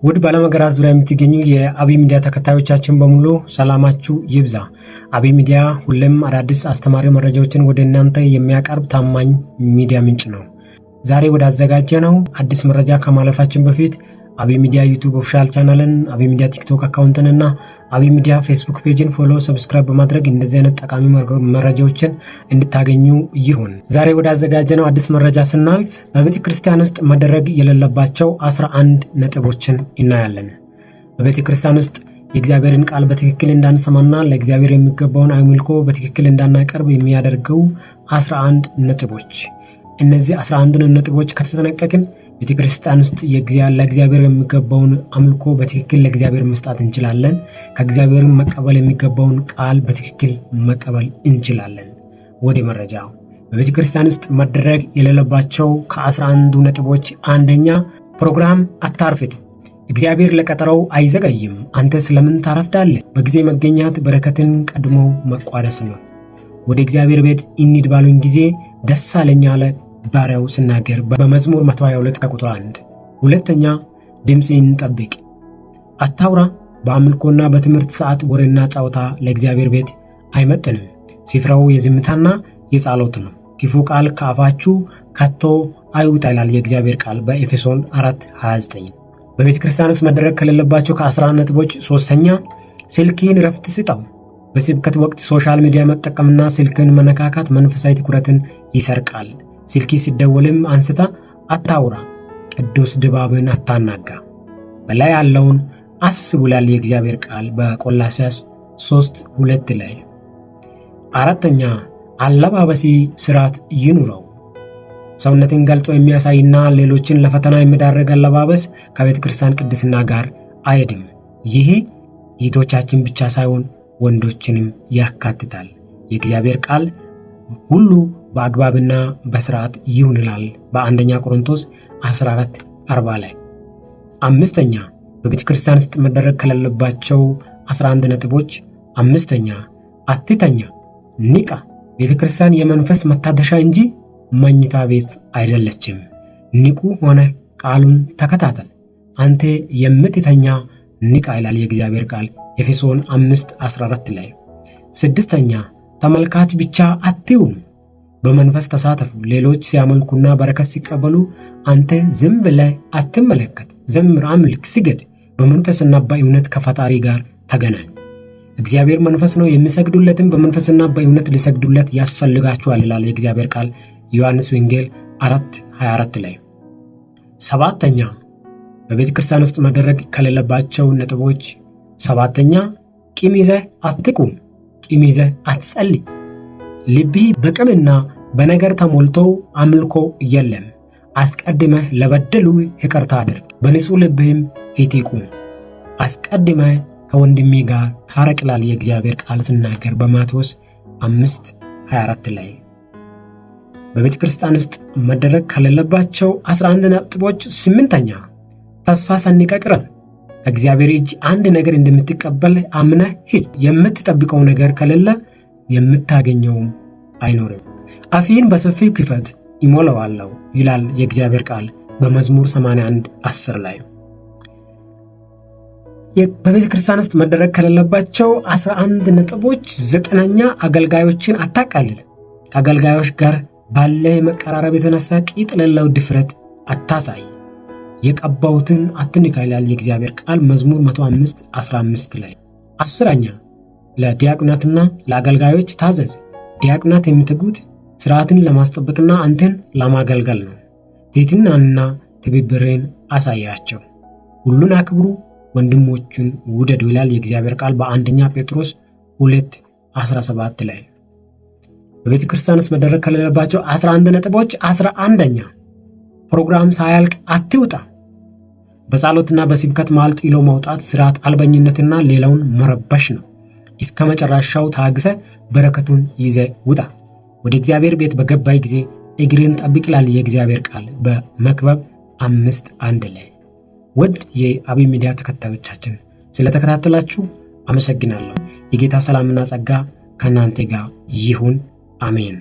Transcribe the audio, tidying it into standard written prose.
ውድ በዓለም ሀገራት ዙሪያ የምትገኙ የአብይ ሚዲያ ተከታዮቻችን በሙሉ ሰላማችሁ ይብዛ። አብይ ሚዲያ ሁሌም አዳዲስ አስተማሪ መረጃዎችን ወደ እናንተ የሚያቀርብ ታማኝ ሚዲያ ምንጭ ነው። ዛሬ ወዳዘጋጀነው አዲስ መረጃ ከማለፋችን በፊት አብይ ሚዲያ YouTube official channel ን፣ አብይ ሚዲያ TikTok account ን እና አብይ ሚዲያ Facebook page ን follow፣ subscribe በማድረግ እንደዚህ አይነት ጠቃሚ መረጃዎችን እንድታገኙ ይሁን። ዛሬ ወዳዘጋጀነው አዲስ መረጃ ስናልፍ በቤተ ክርስቲያን ውስጥ መደረግ የሌለባቸው 11 ነጥቦችን እናያለን። በቤተ ክርስቲያን ውስጥ የእግዚአብሔርን ቃል በትክክል እንዳንሰማና ለእግዚአብሔር የሚገባውን አምልኮ በትክክል እንዳናቀርብ የሚያደርገው 11 ነጥቦች። እነዚህ 11 ነጥቦች ከተጠነቀቅን ቤተ ክርስቲያን ውስጥ ለእግዚአብሔር የሚገባውን አምልኮ በትክክል ለእግዚአብሔር መስጣት እንችላለን። ከእግዚአብሔር መቀበል የሚገባውን ቃል በትክክል መቀበል እንችላለን። ወደ መረጃው፣ በቤተ ክርስቲያን ውስጥ መደረግ የሌለባቸው ከ11ዱ ነጥቦች አንደኛ፣ ፕሮግራም አታርፍድ። እግዚአብሔር ለቀጠሮው አይዘገይም፣ አንተ ስለምን ታረፍዳለህ? በጊዜ መገኘት በረከትን ቀድሞ መቋደስ ነው። ወደ እግዚአብሔር ቤት እንሂድ ባሉኝ ጊዜ ደስ አለኝ አለ ባሪያው ሲናገር በመዝሙር 122 ከቁጥር 1። ሁለተኛ፣ ድምፅህን ጠብቅ፣ አታውራ። በአምልኮና በትምህርት ሰዓት ወሬና ጨዋታ ለእግዚአብሔር ቤት አይመጥንም። ስፍራው የዝምታና የጸሎት ነው። ክፉ ቃል ከአፋችሁ ከቶ አይውጣ ይላል የእግዚአብሔር ቃል በኤፌሶን 4:29። በቤተ ክርስቲያን ውስጥ መደረግ ከሌለባቸው ከ11 ነጥቦች ሶስተኛ፣ ስልክህን ረፍት ስጠው። በስብከት ወቅት social media መጠቀምና ስልክን መነካካት መንፈሳዊ ትኩረትን ይሰርቃል። ስልክ ሲደወልም አንስተህ አታውራ፣ ቅዱስ ድባብን አታናጋ። በላይ ያለውን አስቡ ይላል የእግዚአብሔር ቃል በቆላስይስ 3:2 ላይ። አራተኛ፣ አለባበስህ ስርዓት ይኑረው። ሰውነትን ገልጾ የሚያሳይና ሌሎችን ለፈተና የሚዳርግ አለባበስ ከቤተ ክርስቲያን ቅድስና ጋር አይሄድም። ይህ እህቶቻችን ብቻ ሳይሆን ወንዶችንም ያካትታል። የእግዚአብሔር ቃል ሁሉ በአግባብና በስርዓት ይሁን ይላል በአንደኛ ቆሮንቶስ 14:40 ላይ። አምስተኛ፣ በቤተ ክርስቲያን ውስጥ መደረግ ከሌለባቸው 11 ነጥቦች አምስተኛ፣ አትተኛ፣ ንቃ። ቤተ ክርስቲያን የመንፈስ መታደሻ እንጂ መኝታ ቤት አይደለችም። ንቁ ሆነህ ቃሉን ተከታተል። አንተ የምትተኛ ንቃ ይላል የእግዚአብሔር ቃል ኤፌሶን 5:14 ላይ። ስድስተኛ፣ ተመልካች ብቻ አትሁን። በመንፈስ ተሳተፉ። ሌሎች ሲያመልኩና በረከት ሲቀበሉ አንተ ዝም ብለህ አትመልከት። ዘምር፣ አምልክ፣ ስገድ። በመንፈስና በእውነት ከፈጣሪ ጋር ተገናኝ። እግዚአብሔር መንፈስ ነው፣ የሚሰግዱለትም በመንፈስና በእውነት ሊሰግዱለት ያስፈልጋቸዋል ይላል የእግዚአብሔር ቃል ዮሐንስ ወንጌል 4:24 ላይ። ሰባተኛ፣ በቤተ ክርስቲያን ውስጥ መደረግ ከሌለባቸው ነጥቦች ሰባተኛ፣ ቂም ይዘህ አትቁም፣ ቂም ይዘህ አትጸልይ። ልብህ በቂምና በነገር ተሞልቶ አምልኮ የለም። አስቀድመህ ለበደሉህ ይቅርታ አድርግ፣ በንጹሕ ልብህም ፊት ቁም። አስቀድመህ ከወንድምህ ጋር ታረቅ ይላል የእግዚአብሔር ቃል ሲናገር በማቴዎስ 5:24 ላይ። በቤተ ክርስቲያን ውስጥ መደረግ ከሌለባቸው 11 ነጥቦች ስምንተኛ፣ ተስፋ ሰንቀህ ቅረብ። ከእግዚአብሔር እጅ አንድ ነገር እንደምትቀበል አምነህ ሂድ። የምትጠብቀው ነገር ከሌለ የምታገኘውም አይኖርም። አፍህን በሰፊው ክፈት እሞላዋለሁ ይላል የእግዚአብሔር ቃል በመዝሙር 81:10 ላይ። በቤተ ክርስቲያን ውስጥ መደረግ ከሌለባቸው 11 ነጥቦች ዘጠነኛ፣ አገልጋዮችን አታቃልል። ከአገልጋዮች ጋር ባለ መቀራረብ የተነሳ ቅጥ የሌለው ድፍረት አታሳይ። የቀባሁትን አትንካ ይላል የእግዚአብሔር ቃል መዝሙር 105:15 ላይ። አስረኛ፣ ለዲያቆናትና ለአገልጋዮች ታዘዝ። ዲያቆናት የሚተጉት ስርዓትን ለማስጠበቅና አንተን ለማገልገል ነው። ትሕትናንና ትብብርን አሳያቸው። ሁሉን አክብሩ፣ ወንድሞቹን ውደዱ ይላል የእግዚአብሔር ቃል በአንደኛ ጴጥሮስ 2:17 ላይ። በቤተ ክርስቲያን ውስጥ መደረግ ከሌለባቸው 11 ነጥቦች 11ኛ፣ ፕሮግራም ሳያልቅ አትውጣ። በጸሎትና በስብከት መሃል ጥሎ መውጣት ስርዓት አልበኝነትና ሌላውን መረበሽ ነው። እስከ መጨረሻው ታግሰህ በረከቱን ይዘህ ውጣ። ወደ እግዚአብሔር ቤት በገባህ ጊዜ እግርህን ጠብቅ ይላል የእግዚአብሔር ቃል በመክብብ 5:1 ላይ። ውድ የአብይ ሚዲያ ተከታዮቻችን ስለተከታተላችሁ አመሰግናለሁ። የጌታ ሰላምና ጸጋ ከእናንተ ጋር ይሁን። አሜን።